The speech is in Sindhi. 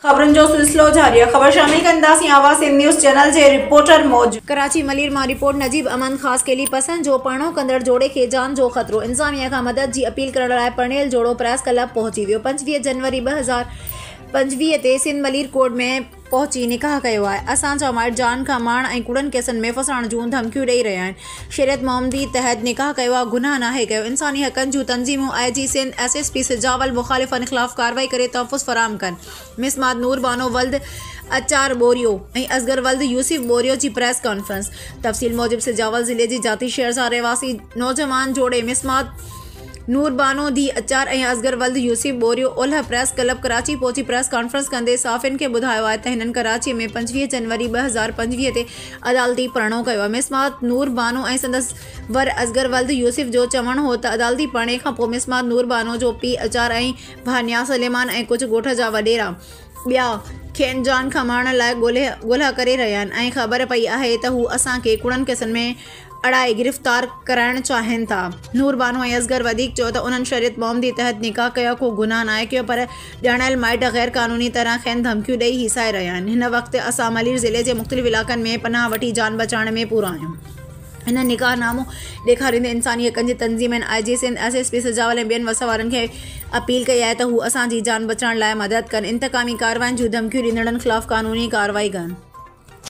خبرن جو سلسلو جاري آهي خبر شامل ڪنداسين آواز سنڌ نيوز چينل جي رپورٽر موجب. ڪراچي ملير مان رپورٽ نجيب امن خاصخيلي پسند جو پرڻو ڪندڙ جوڙي کي جان جو خطرو، انتظاميا کان مدد جي اپيل ڪرڻ لاء پرڻيل جوڙو پريس ڪلب پهچي ويو 25 جنوري 2025 تي سنڌ ملير ڪورٽ ۾ پهچي نڪاح ڪيو آهي اسان جا مائٽ جان کان مارڻ ۽ ڪوڙن ڪيسن ۾ ڦاسائڻ جون ڌمڪيون ڏئي رهيا آهن شريعت محمدي تحت نڪاح ڪيو آهي گناهه ناهي ڪيو انساني حقن جون تنظيمون I G Sindh S S P Sujawal مخالفن خلاف ڪارروائي ڪري تحفظ فراهم ڪن مسمات نور بانو ولد اچار ٻوريو ۽ اصغر ولد يوسف ٻوريو جي پريس ڪانفرنس تفصيل موجب سجاول ضلعي جي جاتي شهر جا رهواسي نوجوان جوڙي مسمات نور بانو ڌي اچار ۽ اصغر ولد يوسف ٻوريو اولهه پريس ڪلب ڪراچي پهچي پريس ڪانفرنس ڪندي صحافين کي ٻڌايو آهي ته هنن ڪراچي ۾ 25 جنوري 2025 تي عدالتي پرڻو ڪيو آهي مسمات نور بانو ۽ سندس ور اصغر ولد يوسف جو چوڻ هو ته عدالتي پرڻي کان پوء مسمات نور بانو جو پيء اچار ۽ ڀاء نياز سليمان ۽ ڪجهه ڳوٺ جا وڏيرا ٻيا کين جان کان مارڻ لاء ڳولها ڪري رهيا آهن ۽ خبر پئي آهي ته هو اسان کي ڪوڙن ڪيسن ۾ اڙائي گرفتار ڪرائڻ چاهين ٿا. نور بانو ۽ اصغر وڌيڪ چيو ته انهن شريعت محمدي تحت نڪاح ڪيو ڪو گناهه ناهي ڪيو پر ڄاڻايل مائٽ غير قانوني طرح کين ڌمڪيون ڏئي هيسائي رهيا آهن هن وقت اسان ملير ضلعي جي مختلف علائقن ۾ پناهه وٺي جان بچائڻ ۾ پورا آهيون. هن نڪاح نامو ڏيکاريندي انساني حقن جي تنظيمن، I G Sindh, S S P Sujawal ۽ ٻين وس وارن کي اپيل ڪئي آهي ته هو اسان جي جان بچائڻ لاء مدد ڪن، انتقامي ڪاررواين جون ڌمڪيون ڏيندڙن خلاف قانوني ڪارروائي ڪن.